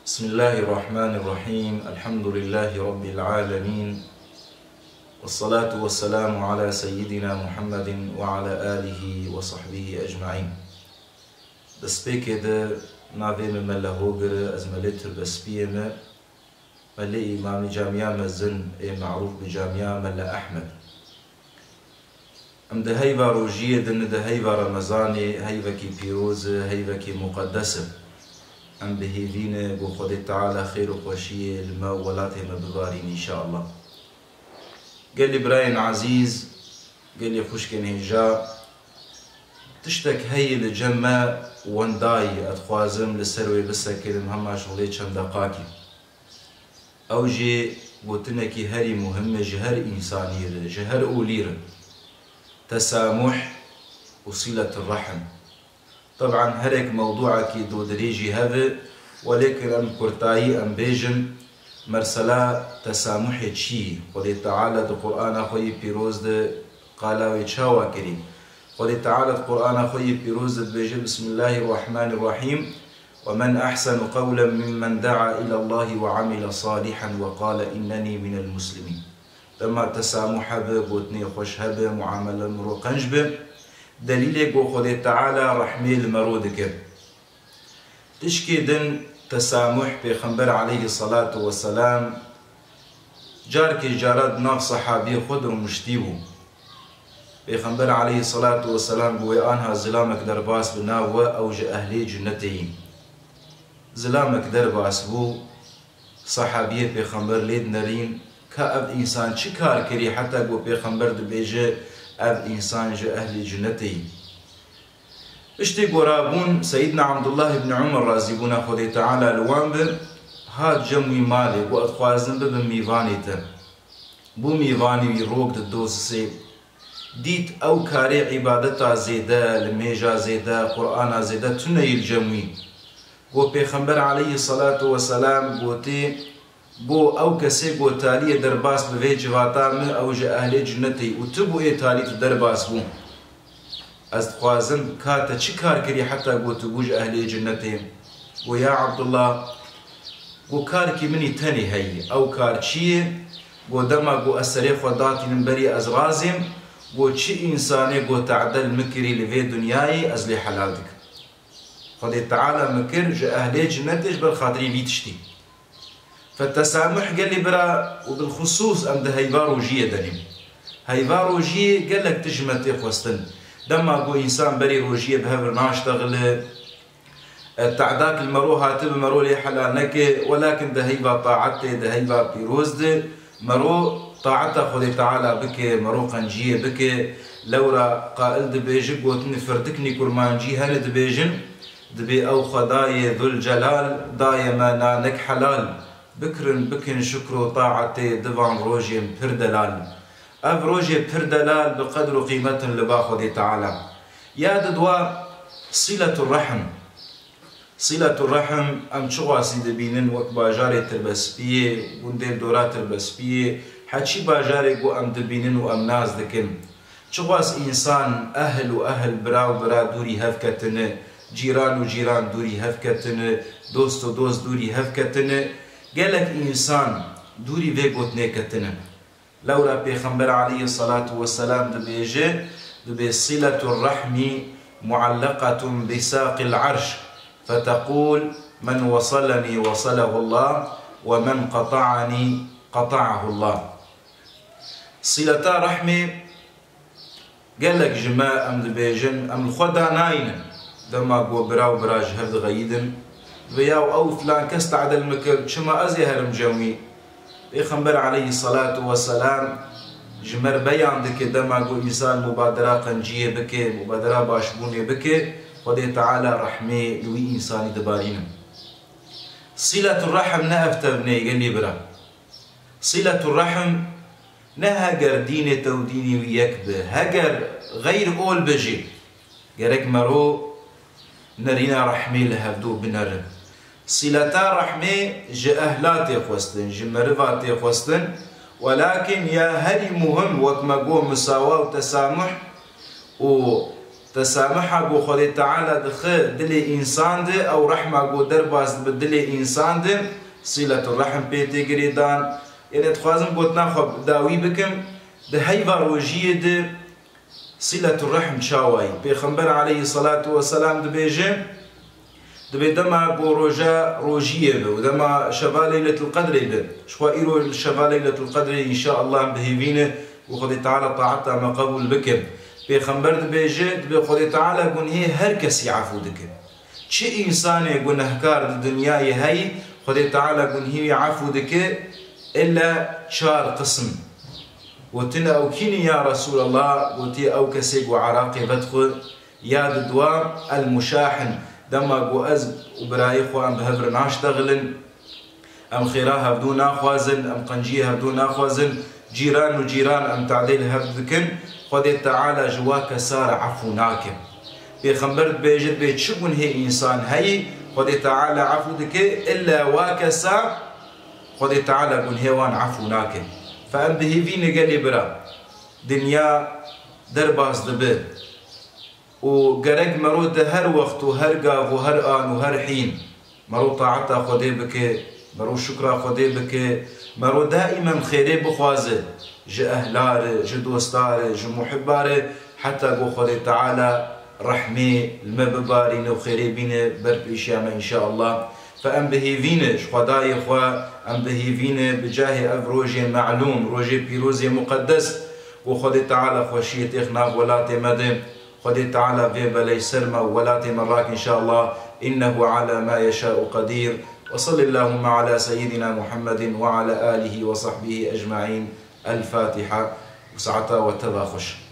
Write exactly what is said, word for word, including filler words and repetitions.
بسم الله الرحمن الرحيم. الحمد لله رب العالمين. والصلاة والسلام على سيدنا محمد وعلى آله وصحبه أجمعين. Destpêkê de navê min Mele Hogir e, ez Melê Tirbespiyê me, Melê Îmamê Camiya Mezin ê merûf bi Camiya Mele Ehmed. Em di heyva rojiyê din, di heyva Remezanê, heyvekî pîroz e, heyvekî muqeddes e. Em bi hêvî ne ku Xwedê Teala xêr û xweşiyê li me û welatê me bibarîn înşeallah. Gelî birayên ezîz, gelî xwişkên hêja, tiştek heye li cem me wendayî, ez dixwazim li ser wê bisekinim hema ji holê çend deqakî. Ew jî gotinekî herî muhim e ji her însanî re, ji her olî re. Tesamuh û siletir rehm. Teban herek mewduekî dodirêjî heve, welêkin em kurtayî em bêjin, mesela tesamuhê çi ye? Xwedê Teala di Qur'ana xwe yê pîroz de qala wê çawa kirî? Xwedê Teala di Qur'ana xwe yê pîroz de dibêje, Bismillahirrahmanirrahîm. ومن أحسن قولا ممن دعا إلى الله وعمل صالحا وقال إنني من المسلمين. Dema tesamuh hebe, gotinê xweş hebe, muamele miro qenc be, delîlê ku Xwedê Teala rehmê li mero dike. Tişkê din tesamuh, Pêxember aleyhisselatu vesselam carkê cara di nav sehabiyê xwe de rûniştî bû. Pêxember aleyhisselatu vesselam got, wê anha zilamek derbas bi nav we, ew ji ehlê cinnetê yî. Zilamek derbas bû, sehabiyê Pêxember lê dinerîn, ka ev însan çi kar kirî heta ku Pêxember dibêje, ev însan ji ehlê cinnetê yî. Piştî ku rabûn, Seyîdna Abdullah ibn Umar razîbûna Xwedê Teala li wan be, hat cem wî malê, got, ez dixwazim bibim mîvanê te. Bû mîvanê wî, rok di dosisê, dît ew karê îbadeta zêde, limêja zêde, Qur'ana zêde tune yî li cem wî. Got, Pêxember aleyhisselatu vesselam gotê, Bo ew kesê ku taliyê derbas bi vê civata min, ew ji ehlê cinnetê û tu bo ê talî tu derbas bû. Ez dixwazim ka te çi kar kirî heta ku tu bû ji ehlê cinnetê? Go ya Abdullah, go karkî min î tenê heyî. Ew kar çi ye? Go dema ku ez serê xwe datînim berî ez razêm, go çi însanê ku te'de li min kirî li vê dinyayê ez lê helal dikim. Xwedê Teala min kir ji ehlê cinnetê ji ber xatirî vî tiştî. Fetesamuh gelî bira û bilxusûs em di heyva rojiyê de ne. Heyva rojiyê gelek tişt ji me tê xwestin. Dema ku însan berî rojiyê bi hev re naştexile, e, te'dak li mero hatibe mero lê helal neke, welakin di heyva taetê, di heyva pîroz de, mero taeta Xwedê Teala bike, mero qenciyê bike, lewra qail dibêje gotinê firdiknî kurmancî hene dibêjin, dibê ew Xwedayê Zul Celal daye me nanek helal, bikirin bikin şukr û taetê di van rojên pir delal. Ev rojê pir delal bi qedr û qîmet in li ba Xwedê Teala. Ya di dua, Siletur Rehm. Siletur Rehm, em çiqasî dibînin wek bajarê Tirbespiyê, gundê li dora Tirbespiyê, heçî bajarê ku em dibînin û em nas dikin. Çiqas însan, ehl û ehl, bira û bira dûrî hev ketine, cîran û cîran dûrî hev ketine, dost û dost dûrî hev ketine, gelek însan dûrî vê gotinê ketine. Lewra Pêxember aleyhisselatu vesselam dibêje, dibê, Siletur rehmi muallaqatun bi saqil arş, fetequl, men wesaleni wesalehullah, we men qeta'eni qeta'ahullah. Sileta rehmê Gelek ji me em dibêjin, em li xwe danayînin. Dema ku bira û bira ji hev dixeyidin, dibê ya ew filan kes te'de li min kir, çima ez ê herim cem wî? Pêxember aleyhisselatu vesselam ji me re beyan dike, dema ku însan mubadera qenciyê bike, mubadera başbûnê bike, Xwedê Teala rehmê li wî însanî dibarînin. Siletur rehm ne ev tevnê gelî bira. Siletur rehm ne heger dînê te û dînê wî yek be, heger xeyr ol be jî, gerek mero nerîna rehmê li hevdû binerin. Sileta rehmê ji ehla tê xwestin, ji meriva tê xwestin, welakin ya herî muhim wek me got misawa û tesamuh û Tesamiha ku Xwedê Teala dixe dilê însan de, ew rehma ku derbas dibe dilê însan de, sîletur rehm pê tê girêdan. Yanî dixwazim gotina xwe bi dawî bikim, di heyva rojiyê de sîletur rehm çawa ye? Pêxember aleyhisselatu vesselam dibêje, dibê dema ku roja rojiyê be û dema şeva Leyletul Qedrê be, ji xwe îro şeva Leyletul Qedrê înşaallah em bi hêvî ne û Xwedê Teala taeta me qebûl bike. Pêxember dibêje, dibê Xwedê Teala gunhê her kesî efû dike. Çi însanê gunehkar di dinyayê heyî, Xwedê Teala gunhê wî efû dike, illa çar qisim. Gotin, ew kî ne ya Resûlallah? Gotiye, ew kesê ku eraqê vedixwe, ya diduwa, el-muşahin, dema ku ez û birayê xwe em bi hev re naştexilin, em xêra hevdû naxwazin, em qenciyê hevdû naxwazin, cîran û cîran em tadê li hev dikin, Xwedê Teala ji wa kesa re efû nake. Pêxember dibêje, dibê çi gunhê însan heyî, Xwedê Teala efû dike, illa wa kesa Xwedê Teala gunhê wan efû nake. Fe em bi hêvî ne gelê bira, dinya derbas dibe. Û gerek mero di her wext û her gav û her an û her hîn mero taeta Xwedê bike, mero şukra Xwedê bike, mero daîmen xêrê bixwaze ji ehla re, ji dosta re, ji muhibba re, heta ku Xwedê Teala rehmê li me bibarîne û xêrê bîne ber pêşiya me înşaallah. Fe em bi hêvî ne ji Xwedayê xwe, em bi hêvî ne bi cahê ev rojê melûm, rojê pîrozê muqeddes, ku Xwedê Teala xweşiyê têx nav welatê me de. Xwedê Teala vê belê ser me û welatê me rak înşallah. Innehu ala ma yeşa'u qedîr. Ve sallallahu ala seyyidina Muhammedin ve ala alihi ve sahbihi ecmaîn. El Fatiha. Û saeta we teva xweş.